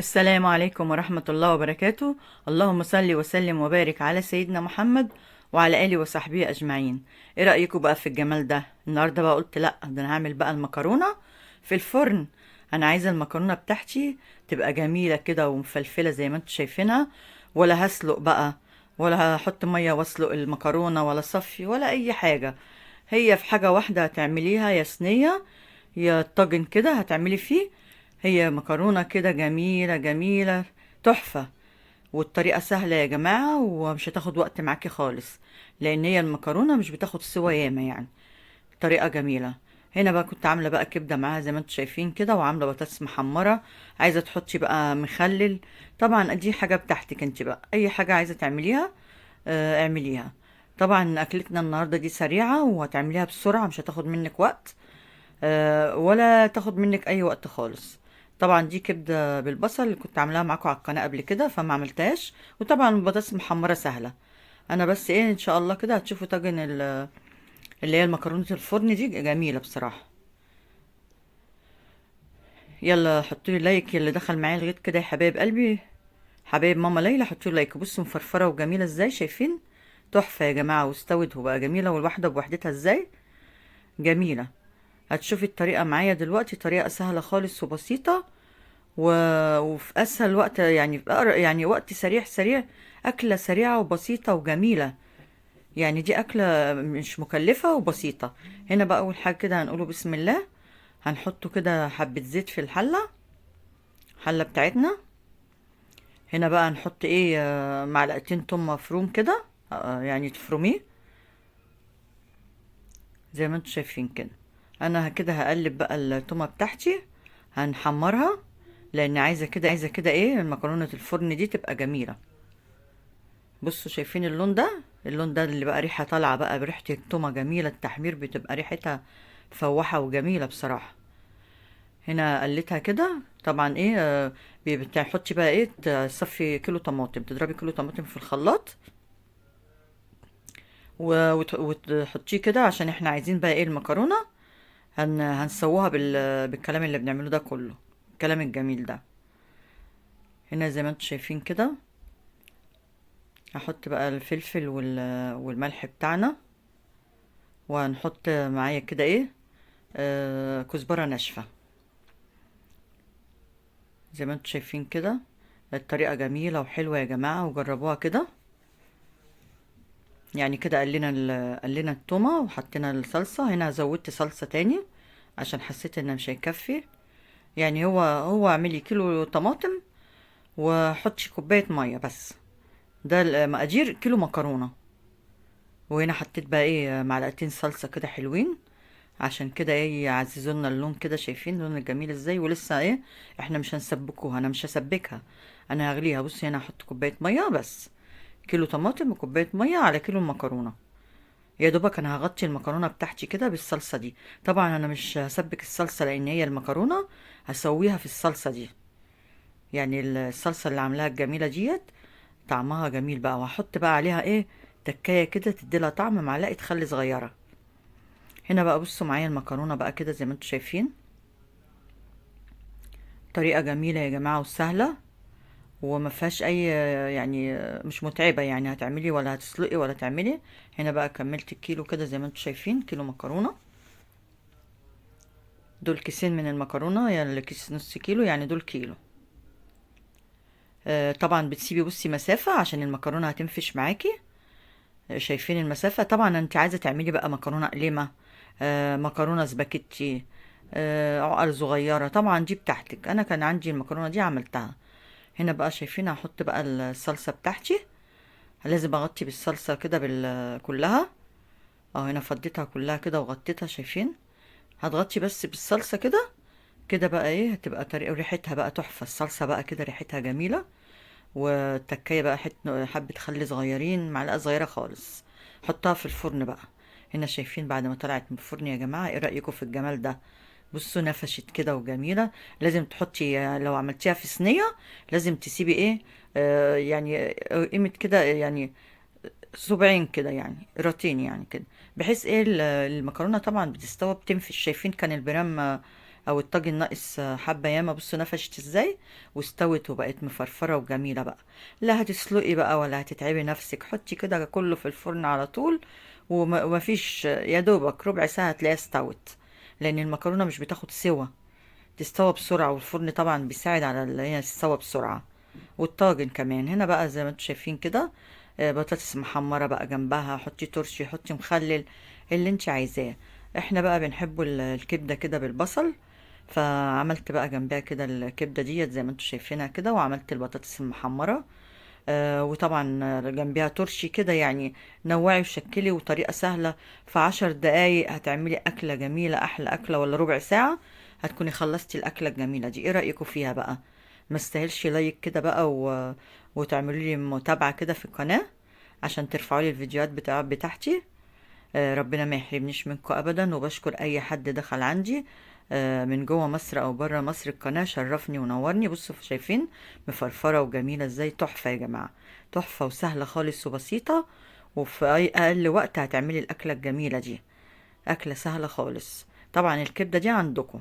السلام عليكم ورحمة الله وبركاته. اللهم صل وسلم وبارك على سيدنا محمد وعلى آله وصحبه أجمعين. إيه رأيكم بقى في الجمال ده؟ النهاردة بقى قلت لأ، ده أنا هعمل بقى المكرونة في الفرن. أنا عايزة المكرونة بتاعتي تبقى جميلة كده ومفلفلة زي ما انتوا شايفينها، ولا هسلق بقى ولا هحط مية واسلق المكرونة ولا صفي ولا أي حاجة. هي في حاجة واحدة هتعمليها يا صينية يا طاجن كده هتعملي فيه، هي مكرونة كده جميلة جميلة تحفة. والطريقة سهلة يا جماعة ومش هتاخد وقت معاكي خالص، لأن هي المكرونة مش بتاخد سوا ياما يعني. طريقة جميلة. هنا بقى كنت عاملة بقى كبدة معاها زي ما انتوا شايفين كده، وعاملة بطاطس محمرة. عايزة تحطي بقى مخلل، طبعا دي حاجة بتاعتك انت بقى، أي حاجة عايزة تعمليها اعمليها. طبعا أكلتنا النهاردة دي سريعة وهتعمليها بسرعة، مش هتاخد منك وقت ولا تاخد منك اي وقت خالص. طبعا دي كبده بالبصل اللي كنت عاملاها معاكم على القناه قبل كده فما عملتهاش، وطبعا البطاطس محمره سهله. انا بس ايه ان شاء الله كده هتشوفوا طاجن اللي هي المكرونه الفرن دي جميله بصراحه. يلا حطوا لي like اللي دخل معايا لغايه كده يا حبايب قلبي، حبايب ماما ليلى، حطوا لي like. بصوا مفرفره وجميله ازاي، شايفين تحفه يا جماعه، واستوت وبقى جميله، والواحده بوحدتها ازاي جميله. هتشوفي الطريقة معايا دلوقتي، طريقة سهلة خالص وبسيطة وفي أسهل وقت، يعني في أقرب، يعني وقت سريع سريع، أكلة سريعة وبسيطة وجميلة. يعني دي أكلة مش مكلفة وبسيطة. هنا بقى أول حاجة كده هنقوله بسم الله، هنحطه كده حبة زيت في الحلة، الحلة بتاعتنا. هنا بقى هنحط إيه، معلقتين توم مفروم كده، يعني تفرميه زي ما انتوا شايفين كده. انا كده هقلب بقى التومه بتاعتي، هنحمرها لان عايزه كده، عايزه كده ايه المكرونه الفرن دي تبقى جميله. بصوا شايفين اللون ده، اللون ده اللي بقى ريحه طالعه بقى بريحه التومه جميله، التحمير بتبقى ريحتها فواحه وجميله بصراحه. هنا قلتها كده. طبعا ايه، بتحطي بقى ايه، تصفي كيلو طماطم، تضربي كيلو طماطم في الخلاط وتحطيه كده، عشان احنا عايزين بقى ايه المكرونه هنسويها بالكلام اللي بنعمله ده كله، الكلام الجميل ده. هنا زي ما انتم شايفين كده هحط بقى الفلفل والملح بتاعنا، وهنحط معايا كده ايه، كزبرة ناشفة زي ما انتم شايفين كده. الطريقة جميلة وحلوة يا جماعة، وجربوها كده. يعني كده قلينا التومة وحطينا الصلصة. هنا زودت صلصة تاني عشان حسيت انه مش هيكفي. يعني هو اعملي كيلو طماطم وحطي كوباية مية بس، ده المقادير كيلو مكرونة. وهنا حطيت بقى ايه معلقتين صلصة كده حلوين، عشان كده ايه يعززوا لنا اللون كده. شايفين اللون الجميل ازاي؟ ولسه ايه احنا مش هنسبكوها، انا مش هسبكها، انا هغليها. بصي هنا هحط كوباية مية بس، كيلو طماطم وكوباية مية على كيلو المكرونة. يا دوبك انا هغطي المكرونة بتاعتي كده بالصلصة دي. طبعا انا مش هسبك الصلصة لان هي المكرونة هسويها في الصلصة دي، يعني الصلصة اللي عاملاها الجميلة ديت طعمها جميل بقى. وهحط بقى عليها ايه تكاية كده تديلها طعم، معلقة خل صغيرة. هنا بقى بصوا معايا المكرونة بقى كده زي ما انتوا شايفين، طريقة جميلة يا جماعة وسهلة وما فيهاش اي يعني مش متعبة، يعني هتعملي ولا هتسلقي ولا تعملي. هنا بقى كملت الكيلو كده زي ما انتوا شايفين، كيلو مكرونة. دول كيسين من المكرونة، يعني الكيس نص كيلو، يعني دول كيلو. طبعا بتسيبي بصي مسافة عشان المكرونة هتنفش معاكي. شايفين المسافة؟ طبعا انت عايزة تعملي بقى مكرونة قليمة، مكرونة سباكيتي، عقل صغيرة، طبعا دي بتاعتك. انا كان عندي المكرونة دي عملتها. هنا بقى شايفين هحط بقى الصلصة بتاعتي، لازم اغطي بالصلصة كده كلها. هنا فضيتها كلها كده وغطيتها، شايفين؟ هتغطي بس بالصلصة كده كده بقى ايه، هتبقى طريقة وريحتها بقى تحفة. الصلصة بقى كده ريحتها جميلة، والتكاية بقى حبة خل صغيرين، معلقة صغيرة خالص. حطها في الفرن بقى. هنا شايفين بعد ما طلعت من الفرن يا جماعة، ايه رأيكم في الجمال ده؟ بصوا نفشت كده وجميلة. لازم تحطي، لو عملتيها في صينية لازم تسيبي ايه، يعني قيمة كده، يعني صباعين كده، يعني قراطين يعني كده، بحيث ايه المكرونة طبعا بتستوى بتنفش. شايفين كان البرام او الطاجن ناقص حبه ياما. بصوا نفشت ازاي واستوت وبقت مفرفره وجميلة بقى. لا هتسلقي بقى ولا هتتعبي نفسك، حطي كده كله في الفرن على طول، ومفيش يا دوبك ربع ساعة هتلاقيها استوت، لان المكرونه مش بتاخد سوا، تستوى بسرعة، والفرن طبعا بيساعد على اللي هي تستوى بسرعة. والطاجن كمان هنا بقى زي ما انتم شايفين كده، بطاطس محمرة بقى جنبها، حطي ترشي، حطي مخلل، اللي انت عايزاه. احنا بقى بنحب الكبدة كده بالبصل، فعملت بقى جنبها كده الكبدة ديت زي ما انتم شايفينها كده، وعملت البطاطس المحمرة، وطبعا جنبيها ترشي كده يعني. نوعي وشكلي، وطريقة سهلة، في 10 دقايق هتعملي أكلة جميلة، أحلى أكلة، ولا ربع ساعة هتكوني خلصتي الأكلة الجميلة دي. إيه رأيكم فيها بقى؟ ما استاهلش like كده بقى وتعملوا لي متابعة كده في القناة عشان ترفعوا لي الفيديوهات بتاعتي. ربنا ما يحرمنيش منكم ابدا، وبشكر اي حد دخل عندي من جوه مصر او بره مصر. القناة شرفني ونورني. بصوا شايفين مفرفره وجميلة ازاي، تحفة يا جماعة، تحفة وسهلة خالص وبسيطة، وفي اي اقل وقت هتعملي الاكلة الجميلة دي، اكله سهلة خالص. طبعا الكبده دي عندكم